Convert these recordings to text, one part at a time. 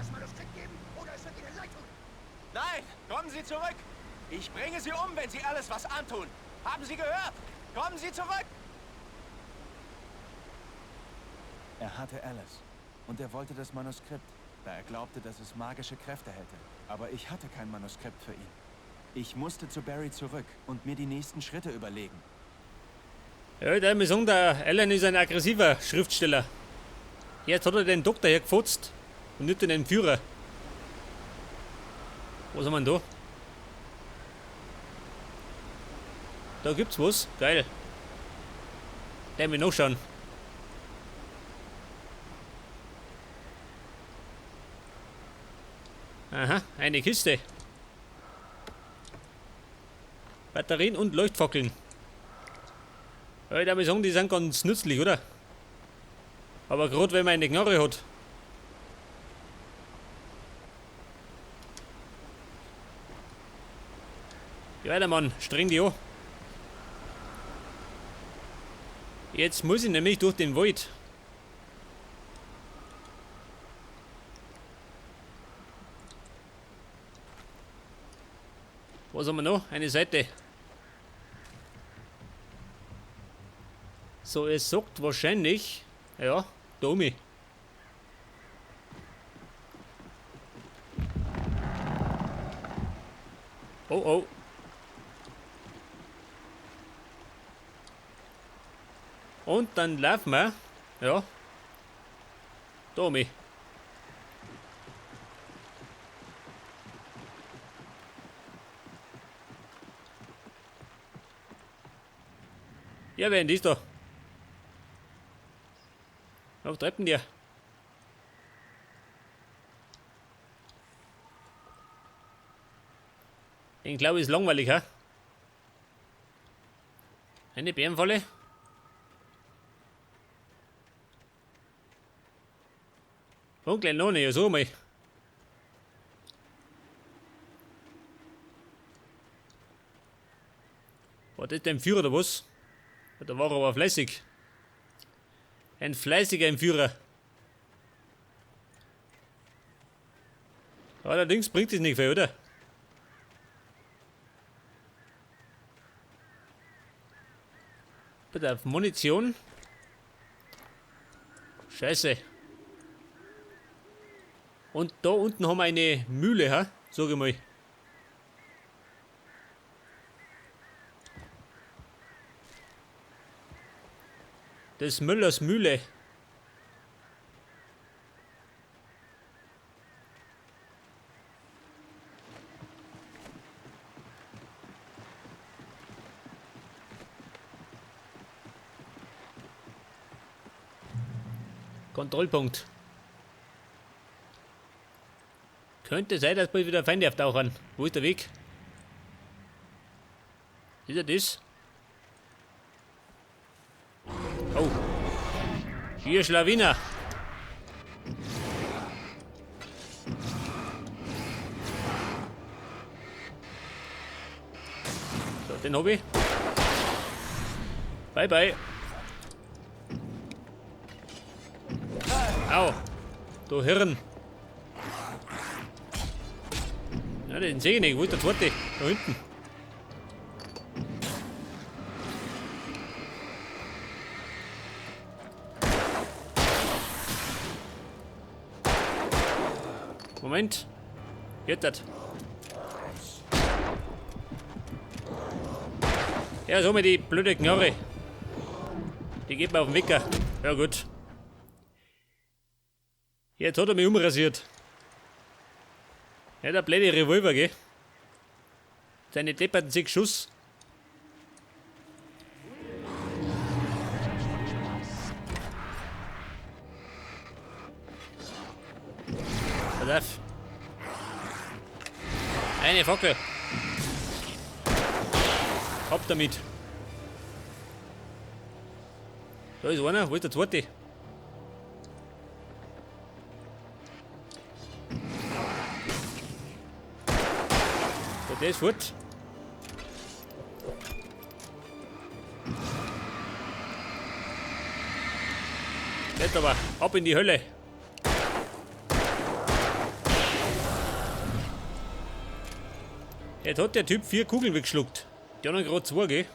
Das Manuskript geben oder es wird Ihnen leid tun. Nein, kommen Sie zurück! Ich bringe Sie um, wenn Sie alles was antun. Haben Sie gehört? Kommen Sie zurück! Er hatte Alice. Und er wollte das Manuskript, da er glaubte, dass es magische Kräfte hätte. Aber ich hatte kein Manuskript für ihn. Ich musste zu Barry zurück und mir die nächsten Schritte überlegen. Ja, ich würde sagen, der Alan ist ein aggressiver Schriftsteller. Jetzt hat er den Doktor hergefotzt und nicht den Entführer. Was haben wir denn da? Da gibt's was. Geil. Der will nachschauen. Aha, eine Kiste. Batterien und Leuchtfackeln. Ja, ich würde sagen, die sind ganz nützlich, oder? Aber gerade wenn man eine Knarre hat. Ja, weiter, Mann, streng dich an. Jetzt muss ich nämlich durch den Wald. Was haben wir noch? Eine Seite. So, es sagt wahrscheinlich... Ja, da oben. Oh, oh. Und dann laufen wir. Ja. Da oben. Ja, wer denn ist da? Was treibt denn der? Den glaube ich ist langweilig, hä? Eine Bärenfalle? Und gleich noch nicht, ja, so mal. War das der Entführer oder was? Da war er aber fleißig. Ein fleißiger Entführer. Allerdings bringt es nicht viel, oder? Bitte auf Munition. Scheiße. Und da unten haben wir eine Mühle, ha? Sag ich mal. Des Müllers Mühle. Kontrollpunkt. Könnte sein, dass bald wieder Feinde auftauchen. Wo ist der Weg? Ist er das? Oh. Hier Schlawiner. So, den hab ich. Bye, bye. Au. Du Hirn. Ja, den sehe ich nicht. Wo ist der zweite? Da hinten. Moment. Geht das? Ja, so mit die blöde Knarre. Die geht mir auf den Wecker. Ja gut. Jetzt hat er mich umrasiert. Ja, der blöde Revolver, gell? Seine depperten 6 Schuss. Pass auf. Eine Fackel. Ab damit. Da ist einer. Wo ist der zweite? So, der ist fort. Jetzt aber ab in die Hölle. Jetzt hat der Typ 4 Kugeln weggeschluckt. Die anderen gerade 2, gell?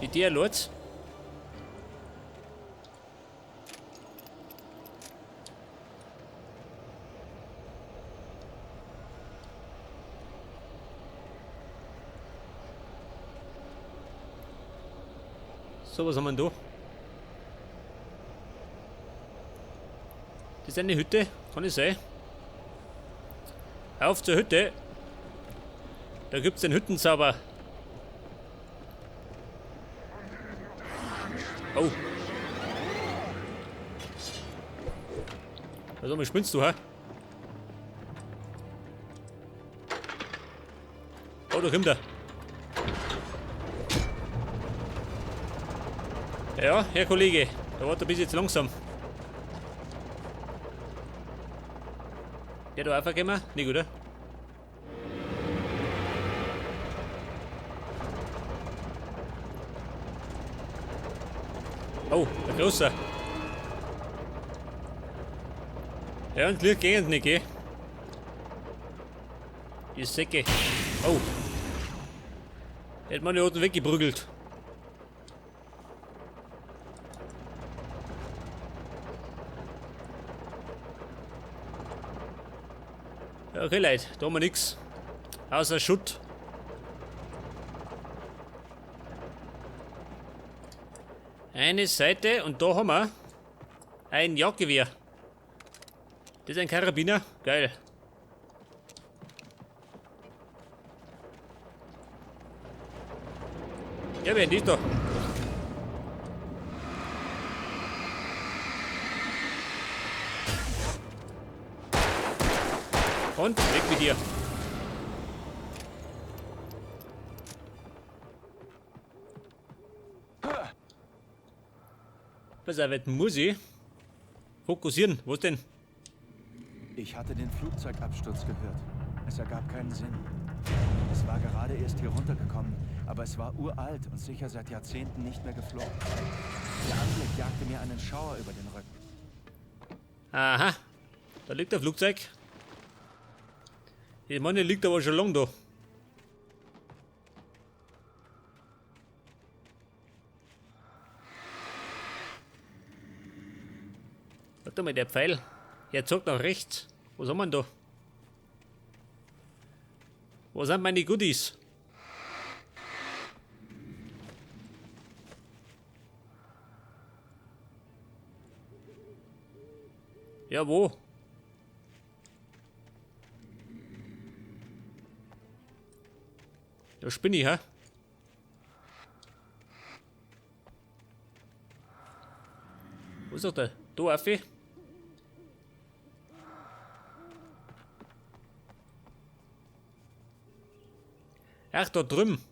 Die der Lords. So, was haben wir denn da? Das ist eine Hütte, kann es sein? Auf zur Hütte! Da gibt's den Hüttenzauber. Oh. Also, was spinnst du, hä? Oh, da kommt er. Ja, Herr Kollege, da war der bis jetzt langsam. Der da einfach gekommen? Nicht, oder? Oh, der Große. Ja, und Glück gehen nicht, gell? Die Säcke. Oh. Hätte man die unten weggeprügelt. Okay, Leute, da haben wir nix. Außer Schutt. Eine Seite und da haben wir ein Jagdgewehr. Das ist ein Karabiner. Geil. Ja, wer ist da? Und weg mit dir. Pass auf, jetzt muss ich fokussieren. Was denn? Ich hatte den Flugzeugabsturz gehört. Es ergab keinen Sinn. Es war gerade erst hier runtergekommen, aber es war uralt und sicher seit Jahrzehnten nicht mehr geflogen. Der Anblick jagte mir einen Schauer über den Rücken. Aha, da liegt der Flugzeug. Ich meine, liegt aber schon lang da. Warte mal, der Pfeil. Er zeigt nach rechts. Was haben wir denn da? Wo sind meine Goodies? Ja, wo? Da spinne ich, hä? Wo ist doch der? Da, Affe? Ach, da drüben.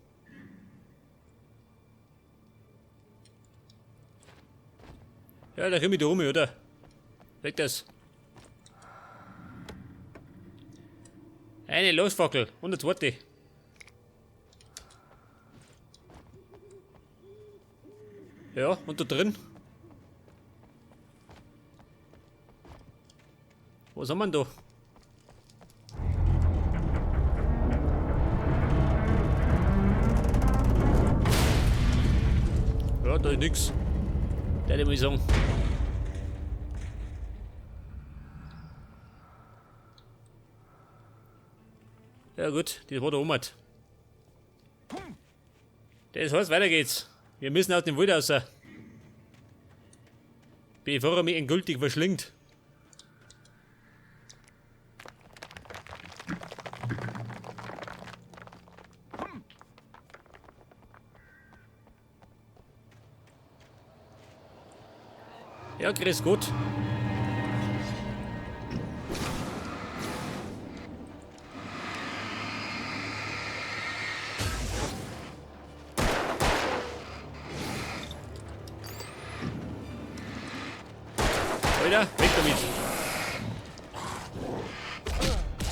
Ja, da komm ich da rum, oder? Weg das. Eine Losfackel und eine zweite. Ja, und da drin? Was haben wir denn da? Ja, da ist nix. Da hätte ich mal sagen. Ja gut, das war der Oma. Das heißt, weiter geht's. Wir müssen aus dem Wald raus. Bevor er mich endgültig verschlingt. Ja, grüß Gott. Alter, weg damit.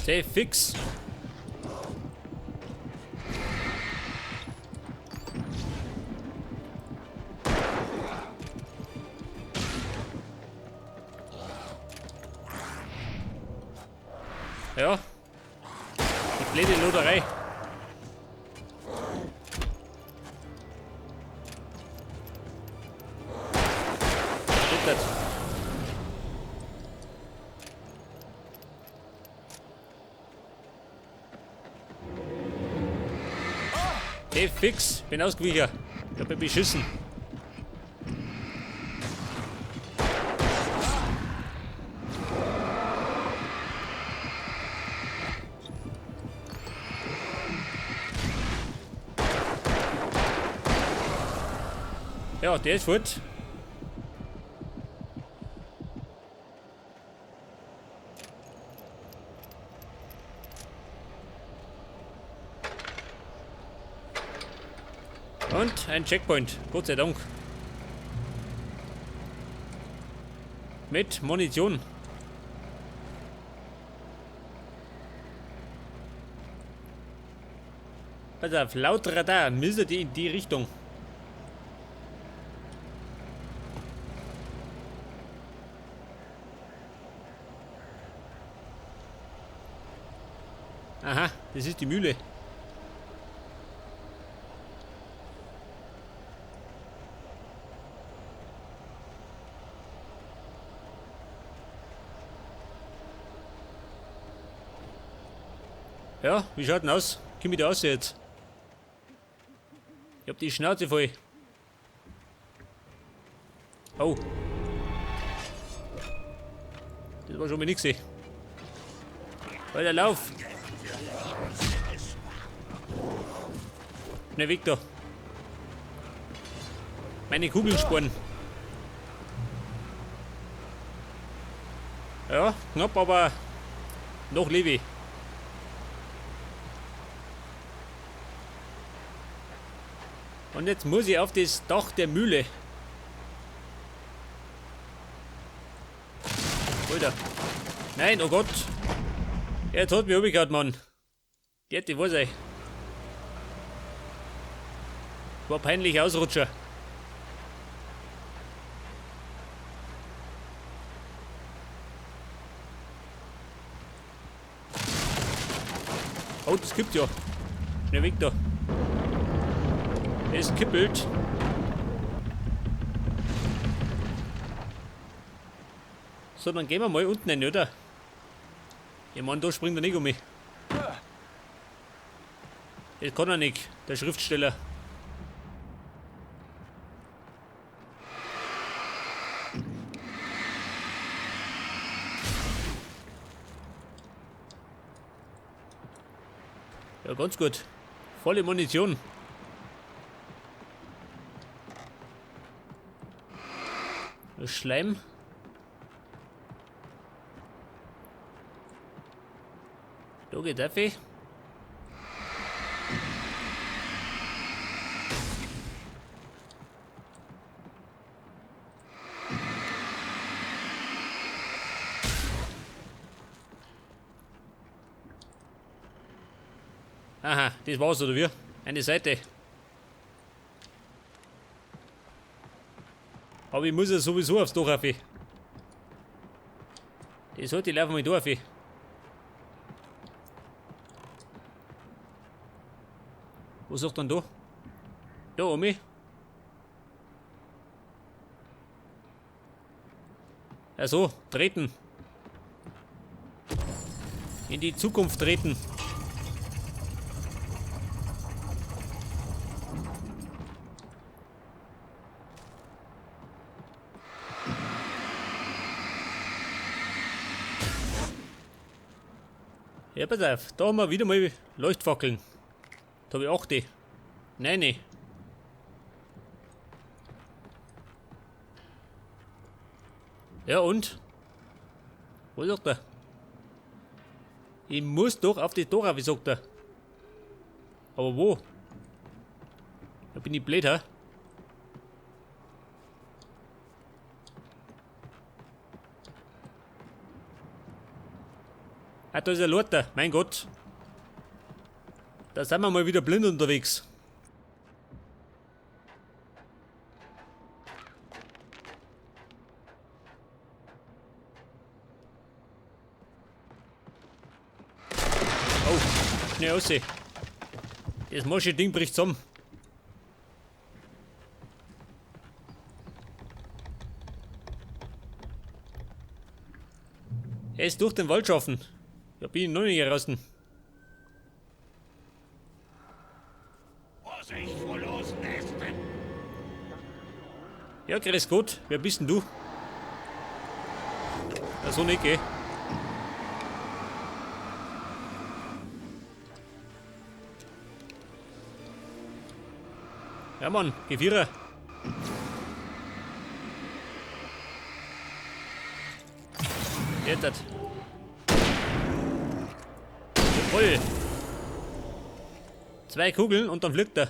Sehr fix. Ja. Die blöde Loderei. Hey, fix, bin ausgewichen. Ich hab mich beschissen. Ja, der ist fort. Und ein Checkpoint, Gott sei Dank. Mit Munition. Pass auf, laut Radar müsste die in die Richtung. Aha, das ist die Mühle. Ja, wie schaut denn aus? Komm ich da raus jetzt? Ich hab die Schnauze voll. Oh. Das war schon mal nix, ey. Weiter, lauf! Schnell weg da. Meine Kugeln sparen. Ja, knapp, aber noch lebe ich. Und jetzt muss ich auf das Dach der Mühle. Alter. Nein, oh Gott. Jetzt hat mich umgekehrt, Mann. Der hätte was, ey. War peinlich Ausrutscher. Oh, das kippt ja. Schnell weg da. Es kippelt. So, dann gehen wir mal unten rein, oder? Ich meine, da springt er nicht um mich. Das kann er nicht, der Schriftsteller. Ja, ganz gut. Volle Munition. Schleim. Da geht der. Aha, das war's, oder wie? Eine Seite. Aber ich muss ja sowieso aufs Dach rauf. Das sollte ich laufen mal da rauf. Was sagt denn da? Da oben. Also, treten. In die Zukunft treten. Ja, pass auf, da haben wir wieder mal Leuchtfackeln. Da habe ich 8. 9. Ja und? Was sagt er? Ich muss doch auf die Dora, wie sagt er? Aber wo? Da bin ich blöd, hä? Ah, da ist ein Lothar. Mein Gott. Da sind wir mal wieder blind unterwegs. Oh, schnell raus. Das mosche Ding bricht zusammen. Er ist durch den Wald schaffen. Da bin ich noch nicht draußen. Vorsicht vor losen Ästen! Ja, grüß Gott. Wer bist denn du? Ja, so nicht, gell? Ja, Mann, geh Vierer. Jetzt. Jawohl. 2 Kugeln und dann fliegt er.